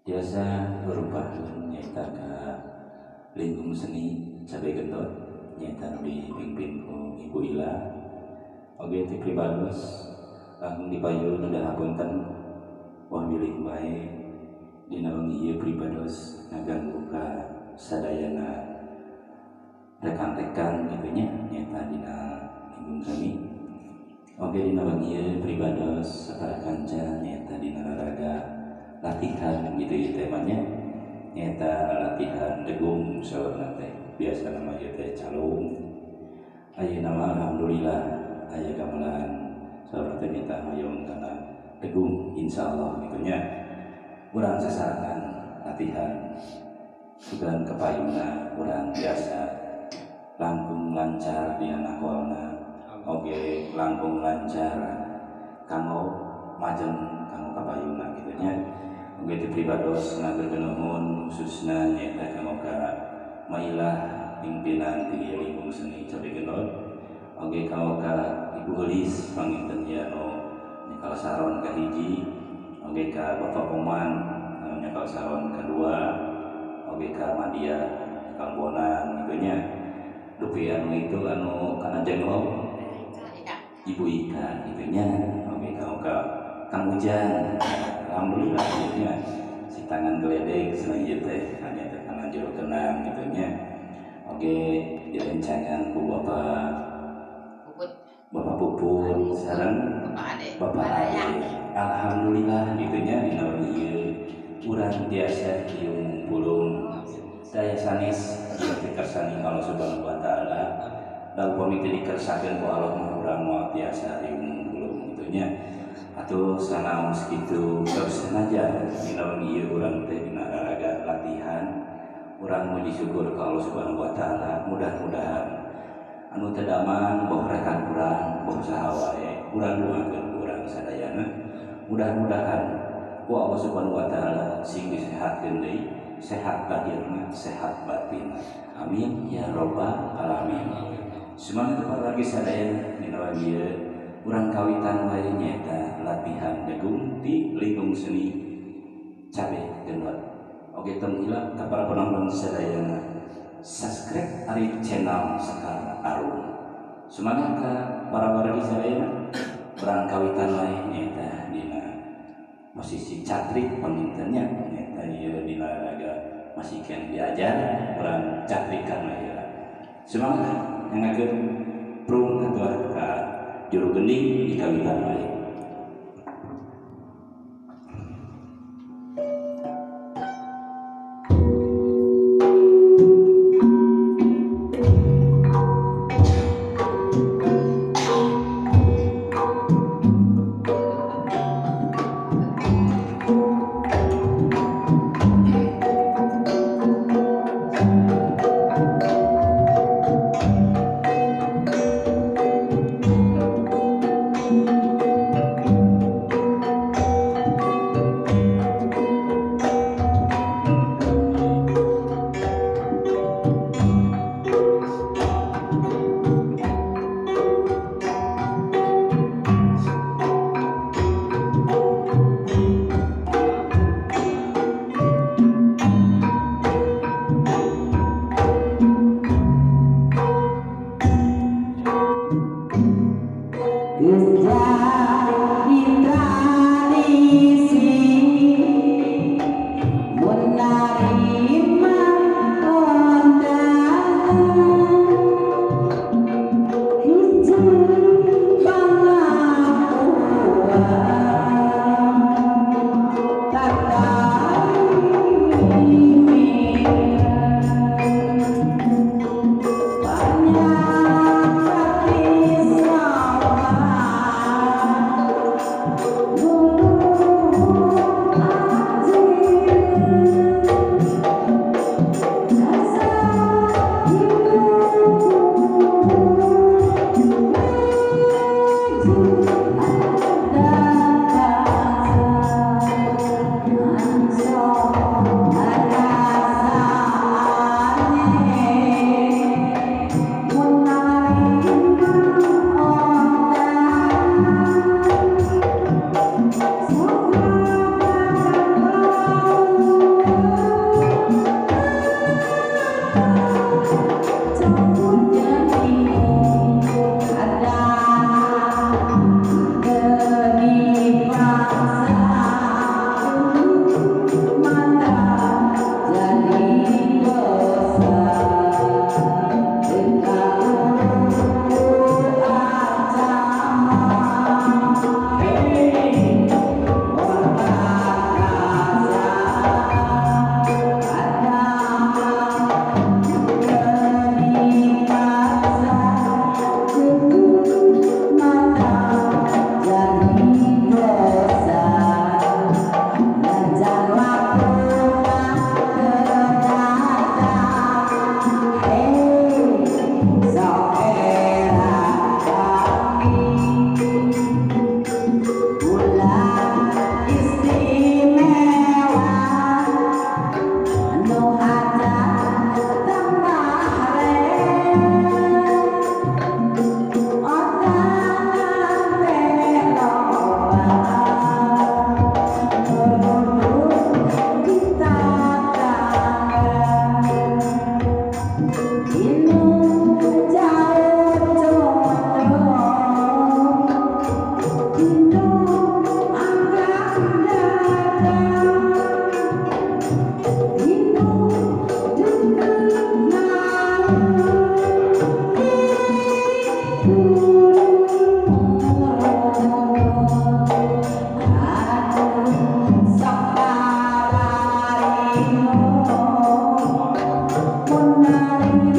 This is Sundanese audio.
Tiasa berupah nyaeta ka lingkung seni Cabe Gendot nyaeta nu dipimpin ku Ibu Ila. Oge ti pribados langkung dipayun udah hapunten wah bilih bae dina wengi ieu pribados ngaganggu ka sadayana rekan-rekan gitu nya nyaeta dina lingkung seni. Oge dina wengi ieu pribados sapara kanca nyaeta dina raraga latihan gitu ya temanya nyaeta latihan degung saurna teh biasa nama ieu teh calung. Ayeuna mah alhamdulillah aya gamelan saurna teh nyaeta hoyong kana degung insyaallah gitu nya. Urang sasarengan latihan sugan kepayuna urang biasa langkung lancar dina nakolna oge langkung lancar kanggo majeng kanggo kapayuna gitu nya. Oge ti pribados ngaturkeun nuhun khususna nyaeta kanggo ka Mailah pimpinan di lingkung seni Cabe Gendot. Oge kanggo ka Ibu Elis panginten ieu anu nyekal saron kahiji, oge ka Bapak Oman anu nyekal saron kadua, oge ka Madia nyekal bonan gitu nya. Dupi anu itu anu kana jenglong Ibu Ika gitu nya. Oge kanggo ka Kang Ujang alhamdulillah gitu nya si tangan geledek cenah ieu teh anya teh kana jero kenang gitu nya. Oge direncangan ku Bapak Puput. Bapak Puput sareng Bapak Ade. Bapak Ade. Alhamdulillah gitu nya dina wengi ieu urang tiasa kieu ngumpulung daya sanes ieu teh kersani Allah Subhanahu wa taala. Da upami teu dikersakeun ku Allah mah urang moal tiasa riung ngumpulung gitu nya. Atuh sanaos kitu terus sanajan dina wengi ieu urang teh dina raraga latihan urang muji syukur ka Allah Subhanahu wa taala. Mudah-mudahan anu teu damang boh rekan urang boh saha wae urang doakeun ku urang sadayana mudah-mudahan ku Allah Subhanahu wa taala sing disehatkeun deui sehat lahirna sehat batinna amin ya robbal alamin. Semangat para lagi sadayana dina wengi ieu urang kawitan wae nyaeta latihan degung di lingkung seni Cabe Gendot. Oke tong hilap ka para penonton sadayana subscribe ari channel Sekar Arum. Semangat ka para wargi sadayana urang kawitan wae nyaeta dina posisi catrik pangintennya nyaeta ieu dina raga masih keneh diajar urang catrikan wae heula. Semangat nyangakeun prung atuh ka juru gending di kawitan wae. Hey,